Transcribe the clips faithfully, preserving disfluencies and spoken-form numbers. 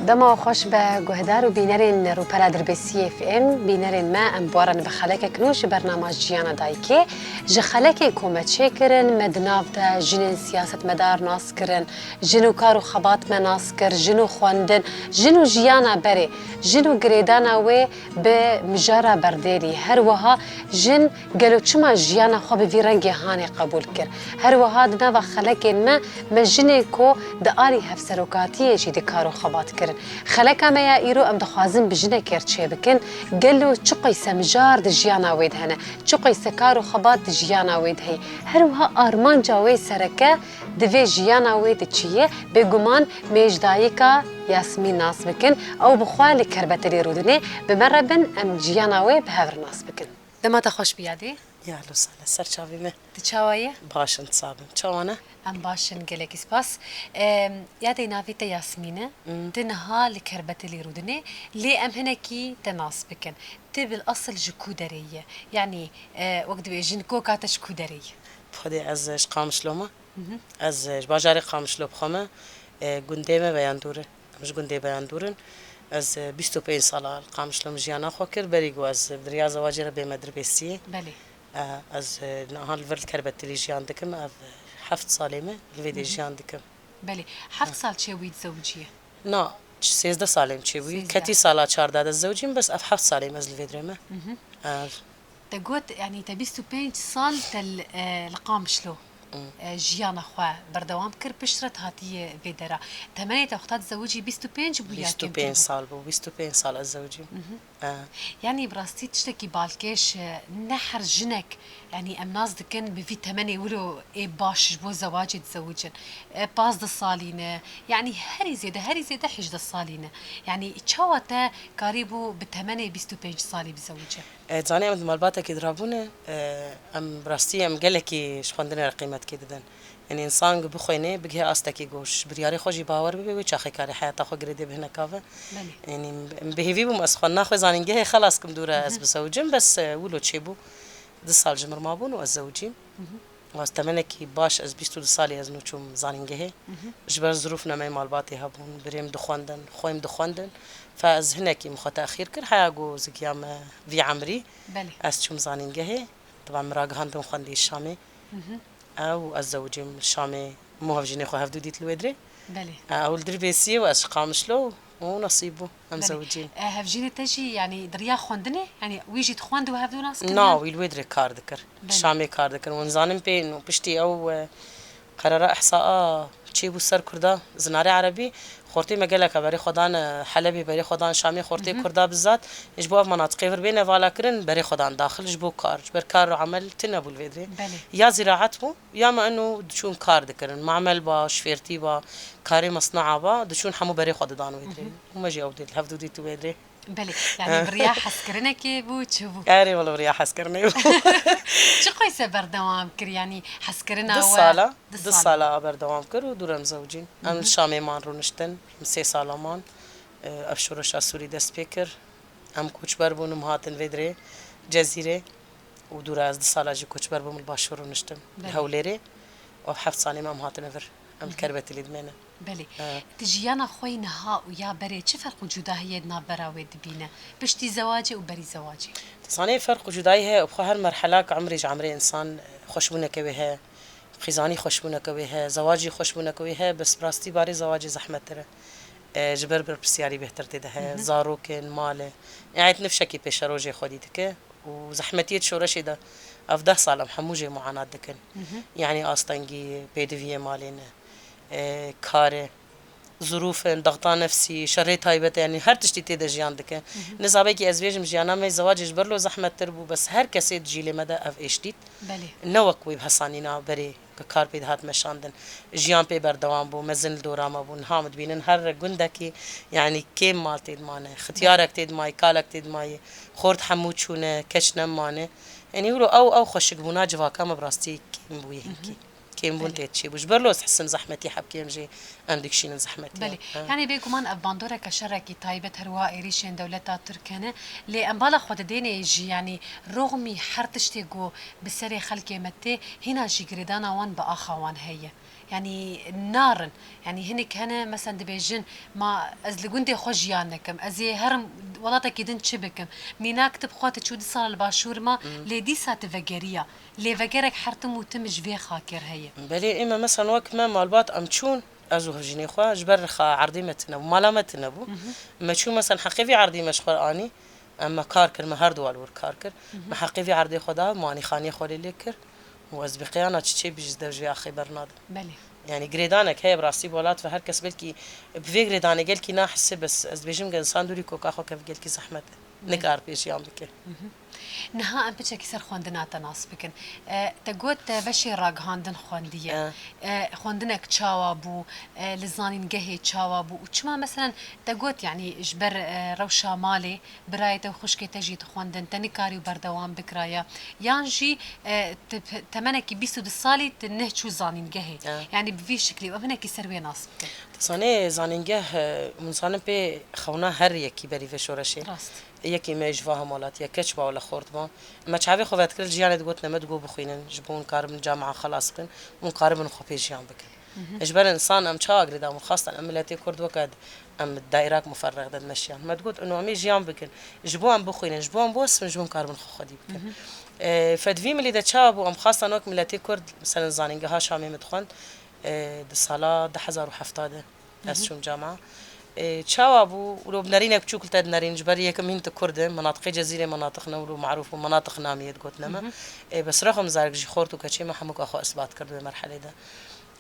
Dema xweş be guhdar û bînerên rûpela Dirbêsiyê F M, bînerên me, em bi we re ne bi xelekek nû ji bernama Jiyana Dayikê. Ji xelekên ku me çêkirin, me di nav de jinên siyasetmedar nas kirin, jin û kar û xebat me nas kir, jin û xwendin, jin û jiyana berê, jin û girêdana wê bi mijara berdêlî. Her wiha jin gelo çima jiyana xwe bi vî rengê hanê qebûl kir? Her wiha di nava xelekên me, me jinên ku di alî hevserokatiyê jî di kar û xebat kirin. Xeleka me ya îro em dixwazin bi jinekê re çêbikin, gelo çi qeyse mijar di jiyana wê de hene, çi qeyse kar û xebat di jiyana wê de heye. Her wiha armanca wê sereke di vê jiyana wê de çi ye? Bêguman me ji dayika Yasmîn nas bikin, ew bi xwe li Kerbetelê rûdinê, bi me re bin em jiyana wê bi hev re nas bikin. Dema te xweş bi yadê. Ya lo sale ser çavê me. Tu çawa ye? Baş in, sabin. Çawa ne? Em baş in, gelekî spas. Em, yadê navê te Yasmîn e. Hmm. Tu niha li Kerbetelê rûdinê, lê em hinekî te nas bikin. Tu bil esil ji ku derê ye? Yanî, e, wek dibêjin koka te ji ku derê ye? Xwedê ez ji Qamişlo me. Mhm. Ez, e, ji bajarê Qamişlo bi xwe me, e, gundê me Beyandûr e. Em ji gundê Beyandûr in. Ez, e, bîst û pênc sala li Qamişlo min jiyana xwe kir. Berî ku ez bi riya zewacê re bême Dirbêsiyê. Belê. E, ez, e, niha li vir li Kerbetilî jiyan dikim. Ev, e, heft salê me li vê dê Hı hı. jiyan dikim. Belê. Heft sal çêbûyî dizewiciye? Na, sêzdeh salê min çêbûyî. Sêzdeh. Ketî sala çardeh de zewicîm, bes ev heft salê min ez li vê dirê me. Hı hı. Ev Te got, yanî te bîst û pênc sal te li, e, li Qamişlo, Hmm. e, jiyana xwe berdewam kir, piştre te hatiye vê dera. Temenê te wexta dizewicî bîst û pênc bû ya kêmtir bû? Bîst û pênc sal bû, bîst û pênc sal ez zewicîm. Mhm. E. Yanî bi rastî tiştekî balkêş e, ne her jinek, yanî em nas dikin bi vî temenê wilo ê baş ji bo zewacê dizewicin. E, pazdeh salî ne, yanî herî zêde, herî zêde hejdeh salî ne. Yanî çawa te karîbû bi temenê bîst û pênc salî bizewicî? E, zanî em di malbatekê de rabûne, e, em bi rastî em gelekî ji xwendinê re qîmetkê didin. Yanî însan ku bixwêne, bigihê astekî ku ji biryarê xwe jî bawer bibe, wê çaxê karê heyata xwe girêdê bihêne kave. Belê. Yanî em bi hêvî bûm ez xwendina xwe zanîngehê xelas kim dû re ez Mhm. bizewicim, bes, e, wilo çêbû. Du sal ji mir mabûn û ez zewicîm. Mhm. Ez temenekî baş, ez bîst û du salî ez nû çûm zanîngehê. Mhm. Ji ber zirûf nemeyê malbatê hebûn, birêm dixwendin, xwêm dixwendin. Fe ez hinekî min xwe texîr kir, heya ku zigiya me vî emrî, Belê. ez çûm zanîngehê. Diba min ragihandin xwendî Şamê. Mhm. Ew ez zewicîm li Şamê, min û hevjînê xwe hevdû dît li wê dirê. Belê. Ew li Dirbêsiyê û ez ji Qamişlo û nesîb bû. Em Belê. zewicîn. E, hevjînê te jî, yanî di riya xwendinê, yanî wî jî dixwend û hevdû nas kirin Na, yan? wî li wê dirê kar dikir. Belê. Şamê kar dikir. Hûn zanin pê û piştî ew, e, qerara ihsaa çêbû ser Kurda, zinarê erebî, xortê me gelek e berê xwe dan, e, Helebê, berê xwe dan Şamê, xortê Mhm. Kurda bizat, ji bo ev menatiqê vir bêne vala kirin, berê xwe dan daxil ji bo kar. Ji ber kar û emel tune bû li vê dirê. Belê. Ya ziraet bû, ya me eno diçûn kar dikirin. Mamel ba, şfêrtî ba, karê mesnaa ba, diçûn hemû berê xwe didan wê dirê. Mhm. Û me jî ew dît, hevdû dît wê dirê. Belê, yani Eh. bi riya hezkirinekê bû, çi bû? Erê, wele bi riya hezkirinê bû. Çi qeyse berdewam kir, yani hezkirina Du we? sala, Du du sala. sala berdewam kir û dû re em zewicîn. Em Hı hı. li Şamê man rûniştin, em sê sala man. Eh, ev şoreşa Sûrî dest pê kir. Em koçber bûn, em hatin vê dirê Cezîrê. Û dû re ez du sala jî koçber bûm, li Başûr rûniştim. Li Belê. Hewlêrê. Û heft salê me em hatine vir. Em Hı hı. Kerbetilî dimêne. Belê. Ee. Ti jiyana xwe yî niha û ya berê çi ferq û cuda heye di navbera wê dibîne? Piştî zewacê û berî zewacê? Ti zanî ferq û cudayî heye, bi xwe her merhelak umrê ji umrê însan xweşbûneke wê heye. Xîzanî xweşbûneke wê heye, zewacî xweşbûneke wê heye, bes bi rastî barê zewacê zehmettir e. E, ji ber berpirsyarî bêhtir tê de heye, Hı hı. zarokên, mal e. Nihayet nifşekî pêşerojê xwedî dike. û zehmetiyê di şoreşê de ev deh sal em hemû jê muanat dikin. Mhm. Yanî astengî, pêdiviyê malê ne, e, kar e, zirûf in, dexta nefsî, şerê taybet e, yanî her tiştî tê de jiyan dike. Mhm. Nizabekî ez bêjim jiyana me zewacê ji ber lo zehmettir bû, bes her kesê di jîlê me de ev êş dît. Belê. Ne wek wê bi hesanîna berê. Kar pê dihat meşandin. Jiyan pê berdewam bû, mezin li dora me bûn. Niha em dibînin her gundekî, yanî kêm mal tê de mane. Xitiyarek tê de mayî, kalek tê de mayî. Xort hemû çûne, keç nemane. Yanî wilo ew, ew xweşikbûna civaka me bi rastî kêm bûye hinkî. Mhm. Kêmbûn Belê. tê çêbû. Ji ber lo ez hisim zehmetî hebkêm jî em dikişînin zehmetî. Belê. Ha. Yanî bêguman ev bandoreke şerekî taybet her wiha êrîşên dewleta Tirk hene. Lê em bala xwe didênê jî, yanî roxmî her tiştê ku bi serê xelkê me tê, hîna jî girêdana wan bi axa wan heye. Yanî narin. Yanî hinek hene, mesela dibêjin, ma ez li gundê xwe jiyan nekim, ez ê herim welatekî din çi bikim? Mînak tu bi xwe tu çû du sal li başûr ma, Hmm. lê dîsa tu vegeriya. Lê vegerek her tim û tim ji vê xaker heye. Belê, ê me mesela wek me malbat em çûn, ez û hevjînê xwe, ji ber xa erdê me tune bû, mala me tune bû. Hı hı. Me çû mesela heqê vî erdê me ji xwe anî, em me kar kir, me her du alwir kar kir. Hı hı. Me heqê vî erdê xwe da, me anîxaniyê xwe lê lê kir. Û ez bi qiyana çiçê bijî ji dev jê axê bernadim. Belê. Yanî girêdanek heye bi rastî bi welat ve her kes belkî bi vê girêdanê gelkî nahise, bes ez dibêjim ge insan dûrî koka xwe keve gelkî zehmet e. Belê. Nikar pêşiyan bike. Hı hı. Niha em piçekî ser xwendina te nas bikin. E, te got te beşê ragihandin xwendiye. E. E, xwendinek çawa bû? E, li zanîngehê çawa bû? Û çima meselen te got, yanî ji ber, e, rewşa malê birayê te û xwişkê te jî dixwendin, te nikarî û berdewam bikiraya? Yan jî, e, te, temenekî bîst û du salî tu neh çû zanîngehê? E. Yanî bi vî şiklî û em hinekî ser wê nas bikin. Te zanê zanîngeh, e, hûn zanin pê xewna her yekî berî vê şoreşê. Rast. Yekî me ji va hemalatî ye, keç ba wele xort ba. Me çavê xwe vedikir, jiyanê digot, ne me digot bixwînin, ji bo hûn karibin camia xelas bikin, hûn karibin xwe pê jiyan bikin. Mhm. Ji ber insan em çawa girêdabûn, xastan em miletê Kurd weke em daîrak muferrex de dimeşiyan. Me digot, ino em ê jiyan bikin, ji bo em bixwînin, ji bo em biwesibin, ji bo em karibin xwe xwedî bikin. Mhm. E, fedvî milî de çawa bû, em xastan wek miletê Kurd, meselen zanîngeha Şamê min dixwend, e, di sala du hezar û hefta de. Ez Hı hı. çûm cama. E, çawa bû? Wilo bi nerînek biçûk li te dinerîn, ji ber yekim hîn tu Kurd e, minatiqê Cezîrê minatiq ne, wilo marûf bû, minatiq namiyê digot ne me. Hı hı. E, bes rexm zarek jî xort û keçê me hemûka xwe isbat kir di wê merhelê de.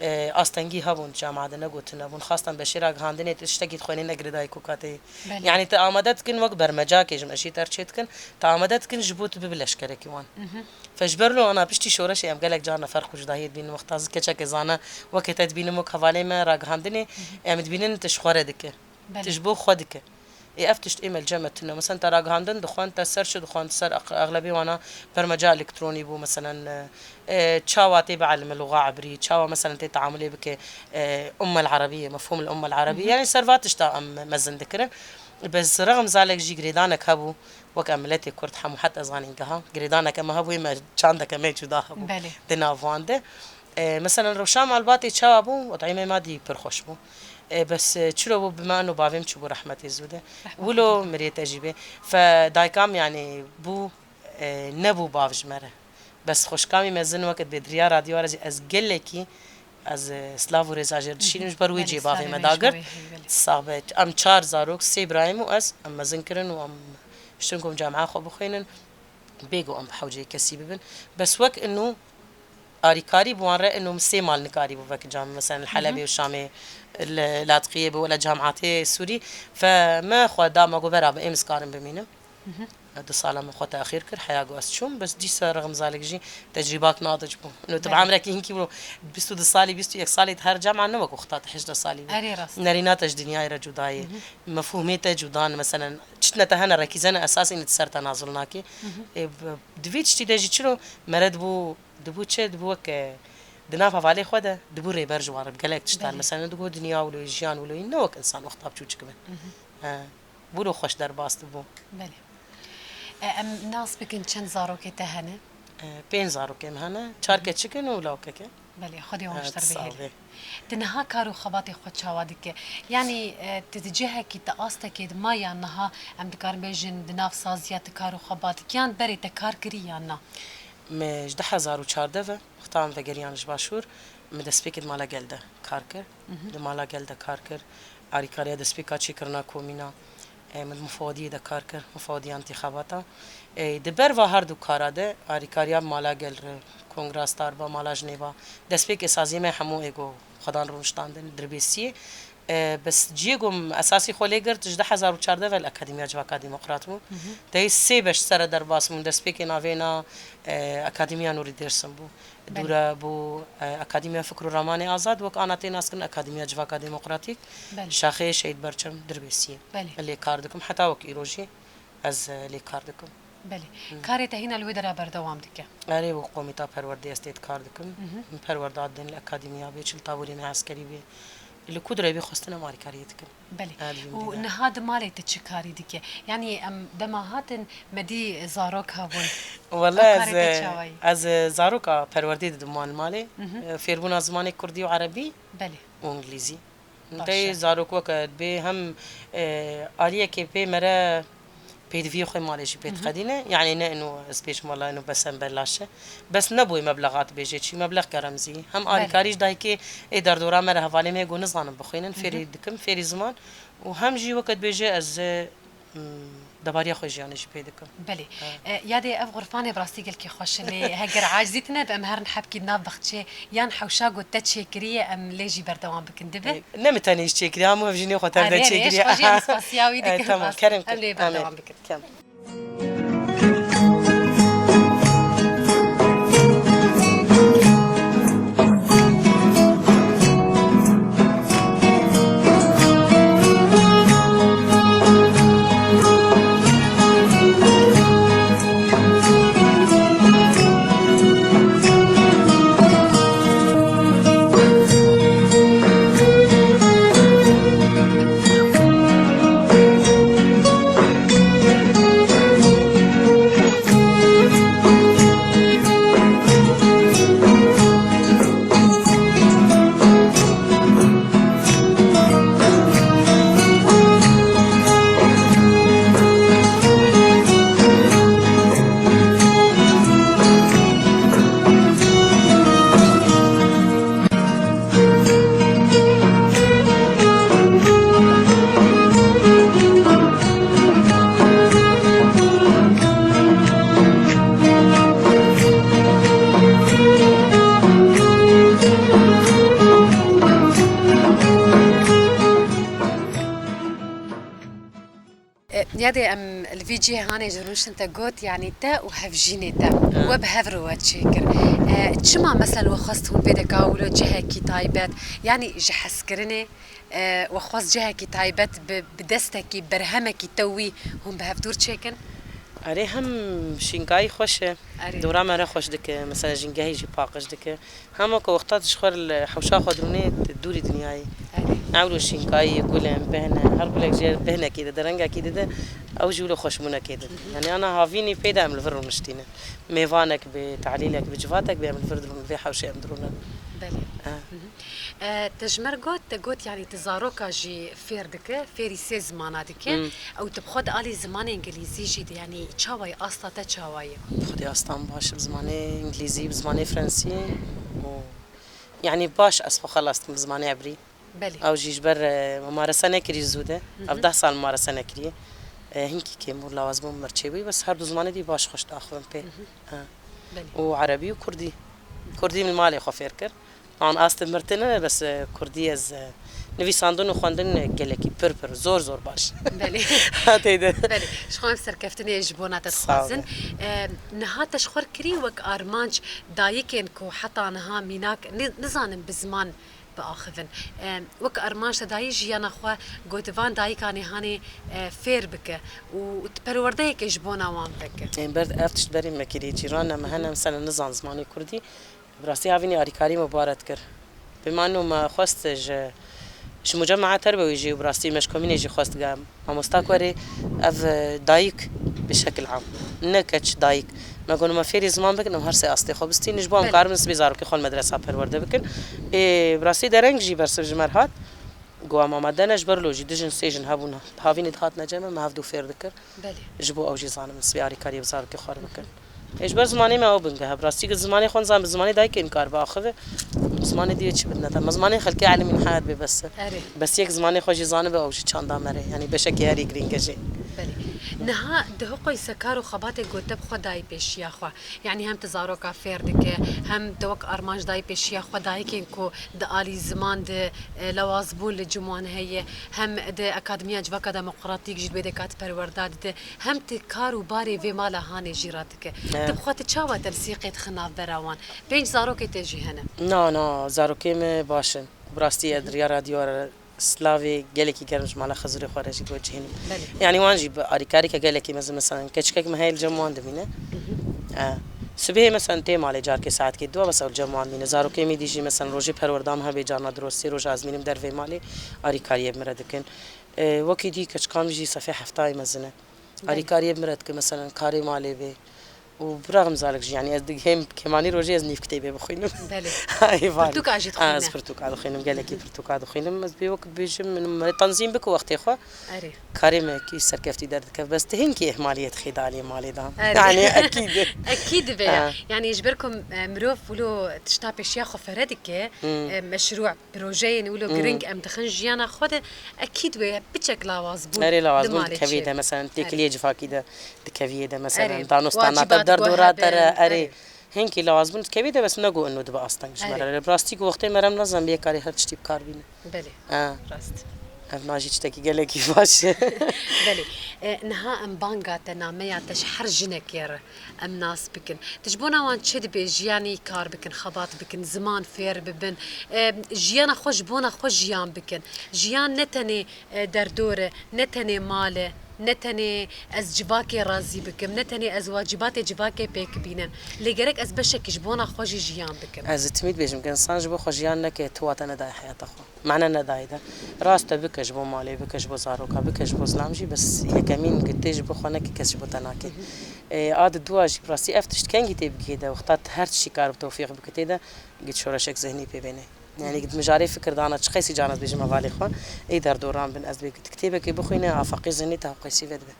E, astengî hebûn, cama de negotin nebûn. Xastan beşê ragihandinê tu tiştekî dixwênê ne girêdayî koka te yê. Belê. Yanî te amade dikin wek bermecakê ji me jî derçê dikin, te amade dikin ji bo tu bibi leşkerekî wan. Hı hı. Fe ji ber lo ana piştî şoreşê em gelek carna ferq û cudahiyê dibînin. Wexta ez keçekê zana wekê te dibînim wek hevalê me ragihandinê, Hı hı. em dibînin tu ji xwe re dike. Belê. Tu ji bo xwe dike. Ê ev tişt ê me li cem me tune. Meselen te ragihandin dixwend, te ser çi dixwend, ser ex-, exlebê wana bermeca elektronî bû, meselen, e, e, çawa tê bielime luxa ebrî, çawa meselen tê teamulê bike, e, ummel erebiyê, mefhûm el ummel erebî. Hı hı. Yanî ser va tişta em mezin dikirin. Bes rexm zalek jî girêdanek hebû, wek em miletê Kurd hemû heta zanîngeha, girêdaneke me hebû, ê me çandeke me cuda hebû Belê. di nav wan de. E, meselen, rewşa malbatê çawa bû, wed'ê me madî pir xweş bû. E, bes, e, çilo bû, bi me ino bavê min çûbû rehmetê zû de. Rehmetê Wilo zû de. mirê te jî bê. Fe dayika min, yanî, bû, e, nebû bav ji me re. Bes xwişka min mezin wekit bêdiriya radyoya re jî ez gelekî, ez, e, silav û rêza jê re dişînim, ji ber wê Belê, cê bavê silavê me me ji dagirt. wê heye, belê. Sax be. Em çar zarok, sê birayê min û ez, em mezin kirin û em ştin ku em camia xwe bixwînin. Bêgo em bi hewceyê kesî bibin. Bes wek ino arîkarî bi wan re, ino min sê mal nikarî bû vek cam, meselen li Hı hı. Helebê û Şamê, li Latqiyê bi wela camiatê Sûrî. Fe me xwe da me got berabe êm ez karim bimînim. Hı hı. Du sala min xwe texîr kir, heya got ez çûm, bes dîsa rexm zalek jî tecrîbak nadic bû. Ino tu bi Belê. emrekî hinkî bû, bîst û du salî, bîst û yek salî tu her cema ne wek wexta tu hejdeh salî bû. Erê rast. Nerîna te ji dinyayê re cuda ye. Hı hı. Mefhûmê te cuda ne, meselen, çitne te hene, rekîzene esasî ne di ser te nazil nake. Hı hı. Ê, bi, di vî tiştî de jî çilo mere dibû, dibû çi, dibû wek, e, di nav hevalê xwe de, dibû rêber ji wan re, bi gelek tiştan. Belê. Mesela, dibû dinya wilo ye, jiyan wilo ye, ne wek insan wexta biçûçik bin. Hı hı. E, wilo xweş derbas dibû. Belê. E, em nas bikin çend zarokê te hene? E, pênc zarokê min hene, çar Hı hı. keçik in û lawkeke. Belê, Xwedê wan ji te re bihêle. Sağ ol. Tu niha kar û xebatê xwe çawa dike? Yanî, e, tu di cihekî, tu astekê de ma yan niha em dikarin bêjin di nav saziya tu kar û xebat dikî yan berê te kar kirî yan na? Me ji du hezar û çardeh ve, wexta em vegeriyan ji Başûr, me destpêkê di mala gel de kar kir. Mhm. Di mala gel de kar kir. Arîkariya destpêka çêkirina komîna. E, min di mufawediyê de kar kir, mufawediya întîxabata. E, di ber va her du kara de, arîkariya mala gel re, Kongra Star ba, mala Jinêva, destpêkê saziyê me hemû êgo xwedan rûniştandin, dirbêsiyê. E, bes ciyê ku min esasî xwe lê girt, ji du hezar û çardeh ve li Akademiya Civaka Demokrat bû. Hı hı. Teyê sê beş sere derbas bûn, destpêkê navêna, e, Akademiya Nûrî Dêrsim bû. Belê. Dûre bû, e, Akademiya Fikr û Ramanê Azad, wek ana tê naskirin Akademiya Civaka Demokratîk, Belê. Şaxê Şehîd Berçem Dirbêsiyê. Belê. Lê kar dikim, heta wek îro jî ez, e, lê kar dikim. Belê. Karê te hîna li wê dera berdewam dike? Erê, wek komîta perwerdeyê ez tê de kar dikim. Min perwerda didin li akademiya bê, çi li taborê me eskerî bê. Li ku dirê bê xwestin em alîkariyê dikin. Belê. Û niha di malê te çi karî dike? Yanî em dema hatin me dî zarok hebûn. Wele ez, ez zaroka perwerdeyê didim wan li malê. Fêrbûna zimanê kurdî û erebî û îngilîzî. Baş e. Tey zarok weke dibê hem, e, aliyekê pê mere pêdiviyê xwe malê jî pê dixedîne. Yanî ne ino ez bêjim wela ino bes em belaş e. Bes nebûyê meblexa dibêje çi, meblex kerem zî. Hem alîkarî ji dayikê ê derdora me re hevalê me got nizanin bixwînin, fêrî dikim, fêrî ziman û hem jî weke dibêje ez, e, Hmm, debariya xwe jiyanê jî pê dikim. Belê. E, yadê ev xurfanê bi rastî gelkî xweş in. Lê heger acizî tine be, em herin hebkî di nav baxçê yan hewşa ku te çêkiriye, em lê jî berdewam bikin dibe. E, ne min tenê jî çêkiriye, hemû ev jinê xwe tev de çêkiriye. Erê, erê, ji xwe jî em spasiya wî dikin. E, tamam, kerem kir. Em lê berdewam bikin. Tamam. E, yadê em li vî cihê hanê ji rûniştin te got, yanî te û hevjînê te we bi hev re we çêkir. E, çima meselen we xwest hûn vê deka wilo cihekî taybet, yanî ji hezkirinê, e, we xwest cihekî taybet bi, bi destekî, berhemekî te wî hûn bi hevdûr çêkin? Erê, hem şînkayî xweş e. Erê. Dora me re xweş dike, mesela jîngehî jî paqij dike. Hema ku wexta tu ji xwe li hewşa xwe dirûnê, tu dûrî dinyayê. Erê. Ewlo şînkayê gul in, bihn e, her gulek jê bihnekê dide, rengekê dide, ew jî wilo xweşbûnekê dide. Yanî ana havînî pê de em li vir rûniştîne. Mêvanek bi, tehlîlek bi, civatek bi, em li vir dirûn, vê hewşê em dirûne. Belê. E. E, te ji me re got, te got, yanî tu zaroka jî fêr dike, fêrî sê zimana dike. Hmm. Ew tu bi xwe di alî zimanê îngilîzî jî de, yanî çawa ye, asta te çawa ye? Xwedê asta min baş e bi zimanê îngilîzî, bi zimanê fransî û, yanî baş ez xwe xelas dikim bi zimanê ebrî. Belê. Ew jî ji ber, e, mumarese nekirî zû de. Hı hı. Ev deh sal mumarese nekiriye. E, hinkî kêm bû, lawaz bû, min çêbû, bes her du zimanê dî baş xweş diaxivim pê. Hı hı. Ha. Belê. Û erebî û kurdî. Kurdî min malê xwe fêr kir. An astê mirtine, bes, e, kurdî ez, e, nivîsandin û xwendin, e, gelekî pir pir, zor zor baş. Belê. Hateyde. Belê. Ji xwe em serkeftinê ji bona te dixwazin. Sağ ol. E, niha te ji xwe kirî wek armanc dayikên ku heta niha mînak ni-, nizanin bi ziman biaxivin. E, wek armanc te dayî jiyana xwe ku tu van dayikanê hanê, e, fêr bike û, û tu perwerdeyeke ji bona wan veke. Ê, ber ev tişt berê me kirî cîran me hene, mesela nizan zimanê kurdî. Bi rastî havînî alîkarî me bi wa re dikir. Pê me ino me xwest ji, ji mucemea terbewî jî û bi rastî me ji komînê jî xwest ge mamosta ku erê ev, e, dayik bi şekil am. Ne keç dayik. Me got me fêrî ziman bikin, em her sê astê xwe bistînin. Ji bo em Belê. karin sibê zarokê xwe li medresa perwerde bikin. Ê, bi rastî dereng jî bersiv ji me re hat. Got em amade ne ji ber lo jî du jin sê jin hebûn. Havînê dihatine cem me, me hevdû fêr dikir. Belê. Ji bo ew jî zanin sibê alîkariyê bi zarokê xwe re bikin. Ê, ji ber zimanê me ew bingeh e. Bi rastî zimanê xwe nizan, bi zimanê dayikê nikar biaxive. Zimanê diyê çi bidine te? Me zimanê xelkê elimîn heyat bê bes e. Erê. Bes yek zimanê xwe jî zanibe ew jî çanda me re. Yanî beşekê herî girîng e jê. Belê. Niha di hiqoy se kar û xebatê ku te bi xwe dayî pêşiya xwe. Yanî hem tu zaroka fêr dike, hem tu wek armanc dayî pêşiya xwe dayikên ku di alî ziman de, e, lewazbûn li cem wan heye, hem di Akademiya Civaka Demokratîk jî li wê de kat perwerda dide. Hem tu kar û barê vê mala hanê jî radike. Evet. Tu bi xwe tu çawa tensîqê dixî navbera wan? Pênc zarokê te jî hene. Na, na, zarokê me baş in. Bi rastî ez di riya radyo re Slavê gelekî germ ji mala Xizirê xwe re jî guhecihînim. Belê. Yanî wan jî bi alîkarîke gelekî mezin, mesela keçikek me heye li cem wan dimîne. E, sibê mesela tê malê carkê saetkê dua bes ew li cem wan dimîne. Zarokê min dî jî mesela rojê perwerda min hebe carna di roj sê roj ez mînim dervê malê alîkariyê bi min re dikin. E, wekî dî keçika min jî sefê heftayê mezin e. Belê. Alîkariyê bi min re dikin, mesela karê malê bê. Û bira Xemzalek jî, yanî ez di-, hêm kêmanî rojê ez nîv kitêbê bixwînim. Belê. Êvarî. Pirtûka jî dixwîne? Ez pirtûka dixwînim, gelekî pirtûka dixwînim. Ez bê wek bêjim, min me tenzîm bike wextê xwe. Erê. Karê me kî serkeftî derdikeve. Bes tu hinkî ihmaliyê dixî dalê malê de. Erê. Yanî ekîd e. Ekîd be ya. Ha. Yanî ji ber ku, e, mirov wilo tişta pêşiya xwe fere dike, Hmm. e, meşrû Projeyên wilo Hmm. girîng em dixin jiyana xwe de, ekîd wê piçek lawazbûn Erê, lawazbûn di malê dikevê çê. de, mesela Erê. têkiliyê civakî de dikeviyê de, mesela Erê. danostana te Wacibat derdo guhe rate re, bin. erê. Erê. Hinkî lawazbûn dikevê de, bes ne ku ino dibe asteng ji me Erê. re. Bi rastî ku wextê me re em nazan bê karê her tiştî bi kar bîne. Belê. Ha. Rast. Ev najî tiştekî gelekî baş e. Belê. E, niha em banga te, nameya te ji her jinekê re em nas bikin. Tu ji bona wan çi dibê? Jiyanî kar bikin, xebat bikin, ziman fêr bibin, e, jiyana xwe ji bona xwe jiyan bikin. Jiyan ne tenê, e, derdor e, ne tenê mal e, ne tenê ez civakê razî bikim, ne tenê ez wacibatê civakê pêk bînim. Lê gerek ez beşekî ji bona xwe jî jiyan bikim. Ez ê timî dibêjim, insan ji bo xwe jiyan neke, tu wate nedaye heyata xwe. Mane nedayê de. Rast e, bike ji bo malê, bike ji bo zaroka, bike ji bo zilam jî, bes yekemîn ku tê ji bo xwe neke, kes ji bo te nake. E, a di dua jî, bi rastî ev tişt kengî tê bigihê de, wexta tu her tiştî kar bi tewfîq bike tê de, git şoreşek zihnî pê bêne. Yanî git mijarê fikir dana, çi qeysî cana dibêjim hevalê xwe, ê derdoran bin, ez dibê git kitêbekê bixwîne, afaqê zihnî te hewqeysî vedibe.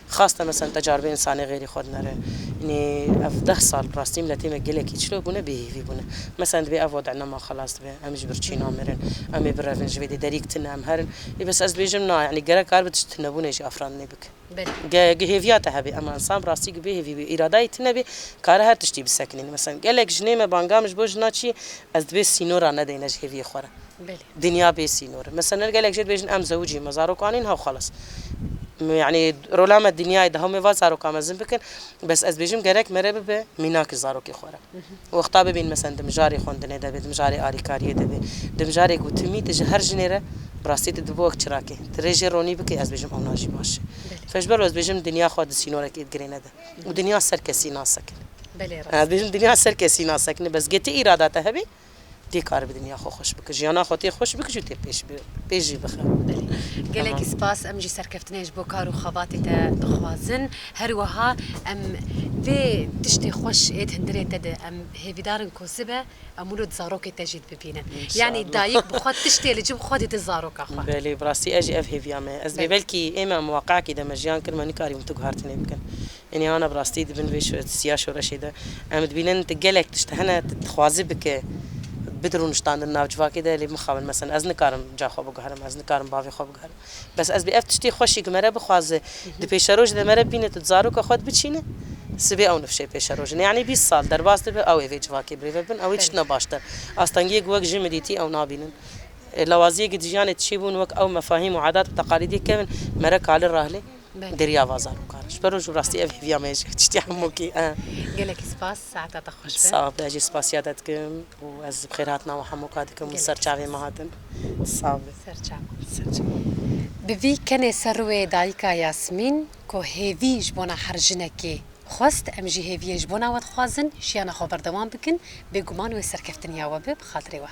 Xaste mesela tecarbê insanê xeyrî xwe dinere. Yanî ev deh sal bi rastî miletê me gelekî çilo bûne, bêhêvî bûne. Mesela dibê ev wede nema xelas dibe, em ji birçî namirin, em ê birevin ji vê dê derîk tine, em herin. Ê bes ez dibêjim na, yanî gerek kar bi tişt tunebûnê jî afirandinê bike. Belê. Ge-, ge hêviya te hebe, ema insan bi rastî gi bêhêvî bî, îradayê tine bî, kare her tiştî bisekinîne. Mesela gelek jinê me banga min ji bo jina çî, ez dibê sînora nedeyne ji hêviyê xwe re. Belê. Dinya bê sînor e. Mesela gelek jê dibêjin, em zewicî me, zarok anîn, hew xelas. M-, yanî rola me dinyayê de hewmê va zaroka mezin bikin, bes ez dibêjim gerek mere bibe mînak ji zarokê xwe re. Wexta bibîn, mesela di mijarê xwendinê de be, di mijarê alîkariyê de be, di mijarê gotimî de ji her jinê re bi rastî tu dibo wek çirakê. Tu rê jê ronî bikî, ez dibêjim ewna jî baş e. Belê. Fe ji ber ez dibêjim dinya xwe di sînorekê digirê nede. Û dinya ser kesî nasekine. Belê, rast. Ez dibêjim dinya ser kesî nasekine. Bes gê tu îrada te hebî, tê kar bi dinya xwe xweş bike. Jiyana xwe tê xweş bike jî tê pêş bi-, pêş jî bixe. Belê. Gelekî Tamam. spas, em jî serkeftinê ji bo kar û xebatê te dixwazin. Her wiha em vê tiştê xweş ê di hundirê te de em hêvîdarin ku zibe, em wilo di zarokê te jî dibibînin. Înşallah. Yanî dayik bi xwe tiştê li cem xwe dide zaroka xwe. Belê, bi rastî ez jî ev hêviya me ye. Ez bê Belê. belkî ê me em waqeekî de me jiyan kir, me nikarîbûn tu guhertinê bikin. Yanî ana bi rastî di bin vê şo-, siya şoreşê de em dibînin tu gelek tişt hene tu dixwazî bike, bide rûniştandin nav civakê de, lê mixabin, mesela ez nikarim ca xwe biguherim, ez nikarim bavê xwe biguherim. Bes ez bê ev tiştê xweşî ku mere bixwaze, di pêşerojê de mere bîne tu di zaroka xwe dibiçîne, sibê ew nifşê pêşerojê ne. Yanî bîst sal derbas dibe, ew ê vê civakê birêve bin, ew ê Belê. çi tune baştir. Astengiyê ku wek jin min dîtî ew nabînin. E, lawaziyê ku di jiyanê çêbûn wek ew mefahîm û adat û teqalîdê kevin, mere kalî rahlê Belê. deriya va zarokan. Ji ber roj û rastî ev hêviya me ye ji tiştê hemûkî. E. Gelekî spas, saeta te xweş be. Sağ be, ez jî spasiya te dikim. û ez bi xêr hatina we hemûka dikim û Gelekî ser çavê me spas. hatin. Sax be. Ser çav. Ser çav. Bi vî kenê ser rûyê dayika Yasmîn, ku hêvî ji bona her jinekê xwest, em jî hêviyê ji bona we dixwazin, jiyana xwe berdewam bikin, bêguman wê serkeftiniya we be, bi xatirê we.